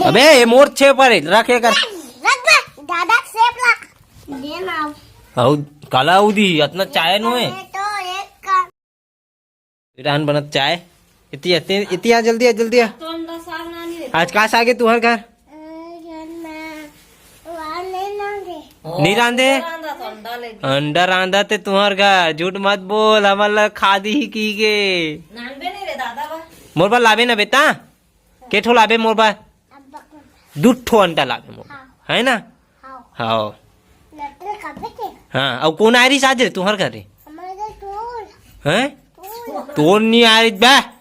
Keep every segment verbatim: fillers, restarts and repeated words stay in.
अबे, ये मोर छे पर है, रख ये कर। रख बे, दादा सेब ला। दे ना। अउ काला उदी, अतना चाय नो है। ये तो एक का। रान बनत चाय। इति, इति, इति आ, जल्दी आ, जल्दी आ। आज का साग आगे तुहर घर? नहीं रांधे? अंडा रांधा ते तुहर घर। झूठ मत बोल, हमर ला खा दी ही की गे। मोर बर लाबे ना बेटा। के ठो लाबे मोर बर? दू ठो अंडा लाबे मोर बर, है ना? हाँ। हाँ, अउ कौन आय रिस आज रे तुहर घर रे? हैं? तोर नी आय रिस बे।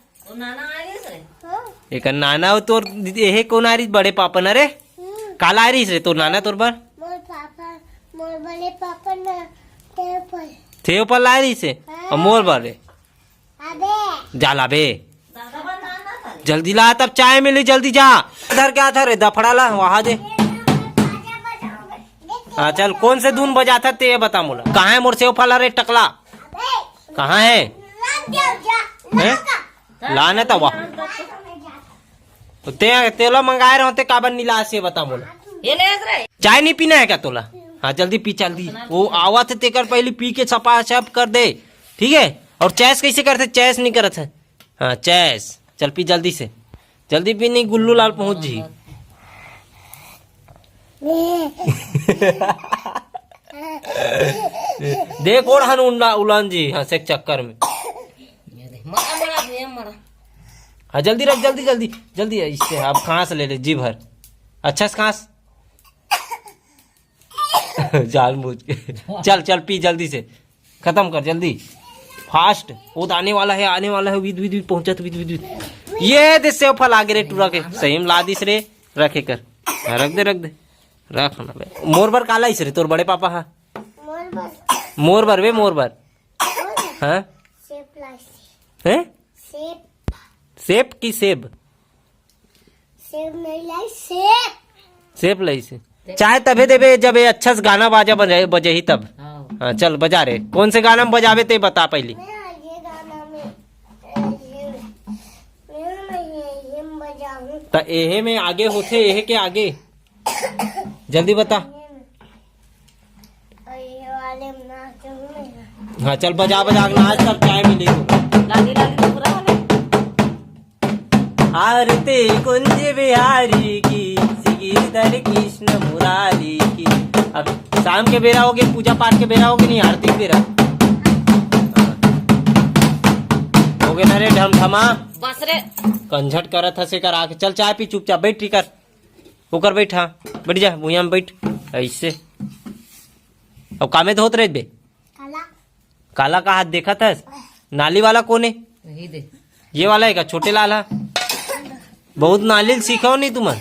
एकर नाना अउ तोर दीदी, एहे कौन आय रिस, बड़े पापा ना रे? काला आय रिस रे तोर नाना तोर बर? मोर पापा, मोर बड़े पापा ना, तेरे पर। तेरे पर लाय रिस हे? हाँ। अउ मोर बर रे? अबे। जा लाबे। जल्दी ला, तब चाय मिली, जल्दी जा। इधर क्या था रे, दफड़ा ला, वहाँ दे। हाँ, चल, कौन से धुन बजाथा ते ये बता मोला। कहाँ है मोर सेव फला रे टकला? कहाँ है? हैं? लाने तो वाह। ते, तेला मंगाए रहो, ते काबर नी लास, ये बता मोला। ये ले रे। चाय नहीं पीना है क्या तोला? हाँ, जल्दी पी, जल्दी। वो आवा थे, तेकर पहले पी के सपा सब कर दे, ठीक है? और चेस कैसे करते? चेस नहीं करत है। हाँ, चेस। चल पी जल्दी से, जल्दी पी, नहीं गुल्लू लाल पहुंच जी। देख ओढ़ हन उन्ना-, उलान जी, हाँ, से चक्कर में। मरा, मरा, भैया, मरा। हाँ, जल्दी रख, जल्दी, जल्दी, जल्दी, इससे अब खांस ले ले, जी भर। अच्छा से खांस। जानबूझ के। चल, चल, पी जल्दी से, खत्म कर जल्दी, फास्ट। वो तो आने वाला है, आने वाला है, विद, विद, विद, पहुंचा तो विद, विद, विद। ये दे सेव फल आगे रे, टूरा के सही में ला दिस रे, रखे कर। हाँ, रख दे, रख दे, रख ना बे। मोर बर काला इस रे, तोर बड़े पापा हा। मोर बर। मोर बर बे, मोर बर। हाँ? सेब लाइस। हैं? सेब। सेब की सेब? सेब नहीं लाई, सेब। सेब लाई से। चाय तभे देबे, जब ये अच्छा से गाना बाजा बजाए, बजही तब। हाँ। हाँ, चल बजा रे। कौन से गाना में बजावे ते बता पहली। मैं ये गाना में, ये, मैं ये, ये में बजाऊँ। त एहे में आगे होथे, एहे के आगे। जल्दी बता। ये में। और ये वाले में नाचूँ मैं। हाँ, चल बजा बजा के नाच, तब चाय मिलेगी। लागी, लागी, तो पूरा वाले। आरती कुंज बिहारी की, श्री गिरधर कृष्ण मुरारी की। अब शाम के बेरा होगे, पूजा पाठ के बेरा होगे, नहीं आरती के बेरा। होगे ना रे ढमढमा। बस रे। कंझट करत हसे करा के। चल चाय पी चुपचाप, बैठ टिकर। ओकर बैठ, हाँ, बैठ जा, भुइयां में बैठ। ऐसे। अब कामे धोत रहे बे। काला। काला का हाथ देखत हस? नाली वाला कोन हे? यही दे। ये वाला है का? छोटे लाल हा? बहुत नाली ल सीखो नहीं तुमन।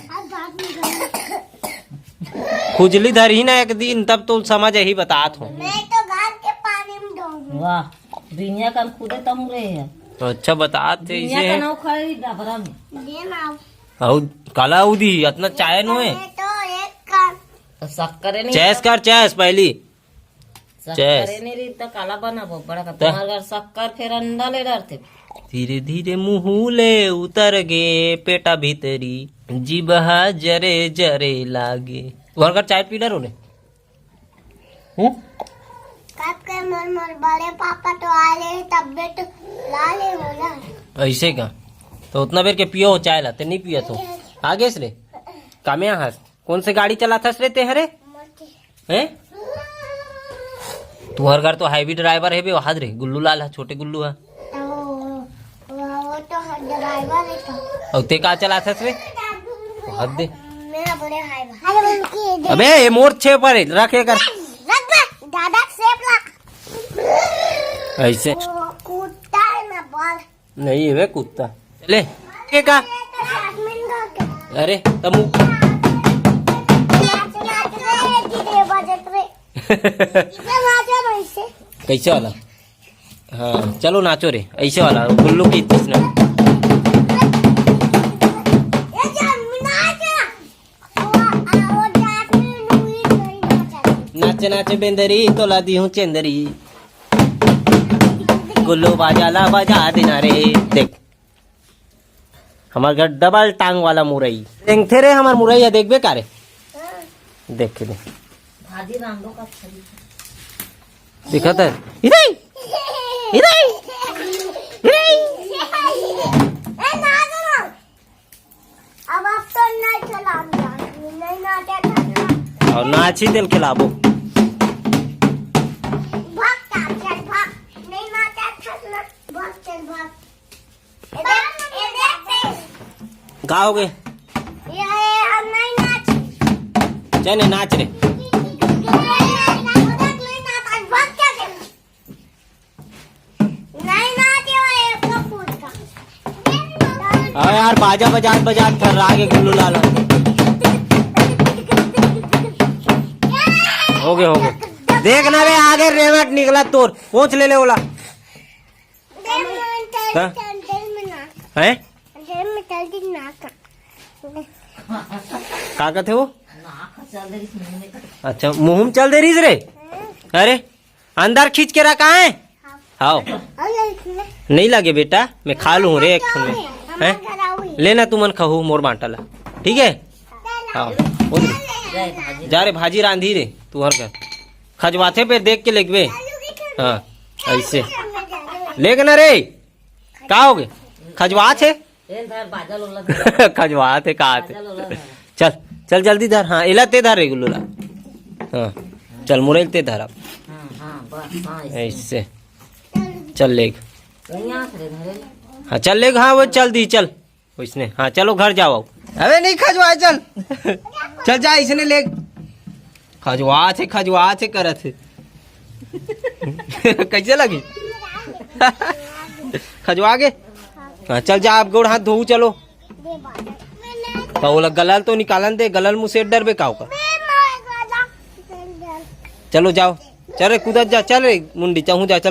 खुजली धरही ना एक दिन, तब तो समझ यही बतात हो। मैं तो घर के पानी में धोऊँ। वाह, दुनिया का खुदे तम रहे हैं। तो अच्छा बतात थे दुनिया इसे का है। नाव खड़े ही डबरा में। ये नाव। अउ काला उदी, अतना चाय नो है। मैं तो एक का तो शक्कर नहीं चेस कर, चेस पहली। शक्कर चेस। नहीं रही तो काला बनाबो, बड़ा का त- तुम्हारे घर शक्कर फिर अंडा ले डरते। धीरे धीरे मुँह ले उतर गे पेटा भीतरी, जीभ हा जरे जरे लागे। तुम्हारे घर चाय पी डरो ने? हम्म? कब के मोर, मोर बड़े पापा तो आ ले, तब बे तो ला ले हो ना। ऐसे का? तो उतना बेर के पियो हो चाय ला, ते नहीं पिया तो। आगे से रे। कामे हाथ। कौन से गाड़ी चलाथस रे ते हरे? मोटी। हैं? तुहर घर तो heavy driver है बे, वहाद रे, गुल्लू लाल है, छोटे गुल्लू है। तो वो, वो तो हर driver है तो। और ते का चलाथस रे? वहाद दे। मेरा बड़े भाई बा। अरे उनकी दे। अबे, ये मोर छे पर है, रख ये कर। रख बे, दादा सेब रख। ऐसे। वो कुत्ता है ना, बॉल। नहीं है बे कुत्ता। चले। ये का? अरे, तमु। कैसे वाला? हाँ, चलो नाचो रे। ऐसे वाला, गुल्लू की इतनी सुना। नाचे नाचे बेंदरी, तोला दी हूँ चेंदरी। गुल्लू बाजा ला बजा देना रे। देख। हमर घर डबल टांग वाला मुरई। रेंगथे रे हमर मुरई ह, देखबे का रे? देख के दे। भाजी रांधो का अच्छा दिखता। दिखत है? इधर! इधर! इधर! ए, ना, ना, ना। अब आप तो नहीं चलाऊंगा। नहीं नाचे था। और नाची तेल खिलाबो। भाग, चल, भाग। नहीं नाचे था, भाग, चल, भाग। ए देख, ए देख, देख। का हो गए? ये, ये हम नहीं नाच। चल, नहीं नाच रे। नहीं नाचे वो एक तो फूट का। हाँ यार, बाजा बजात बजात थर्रा के गुल्लू लाला। हो गए, हो गए। देख ना रे, आगे रेवट निकला तोर, पोंछ ले ले ओला। का? हैं? का कथे वो? अच्छा, मुंह में चल दे रहीस रे। अरे, अंदर खींच के रखा है। हाव। नहीं लगे बेटा, मैं खा लूँ रे एक ठन में। हैं? लेना तुमन खाहू मोर बांटा ला, ठीक है? हाव। जा रे, भाजी रांधी रे, तुहर घर। खजवाथे पे देख के लेगबे। हाँ, ऐसे। लेग ना रे। का हो गे? खजवात हे? तेल धर, बाजा लोला धर। खजवात हे, का आत हे? बाजा लोला धर। चल, चल जल्दी धर। हाँ, एला ते धर रे गुल्लू ला। हाँ, चल मुरई ते धर अब। हाँ, हाँ, बस, हाँ, ऐसे। ऐसे। चल लेग। यहाँ से रे, धरे ले। हाँ, चल लेग, हाँ, वो चल दी, चल। वैसने, हाँ, चलो घर जाओ। अबे नहीं खजवाए, चल। चल जा, इसने लेग। खजवात हे, खजवात हे करत हे। कैसे लगी? खजवा गे? हाँ, चल जा, आप गोड़ हाथ धोऊ, चलो। तो ओला गलल तो निकालन दे, गलल मुँह से डरबे का ओकर? चलो जाओ, चल रे, कूदत जा, चल रे मुंडी, चहूँ जा, चल।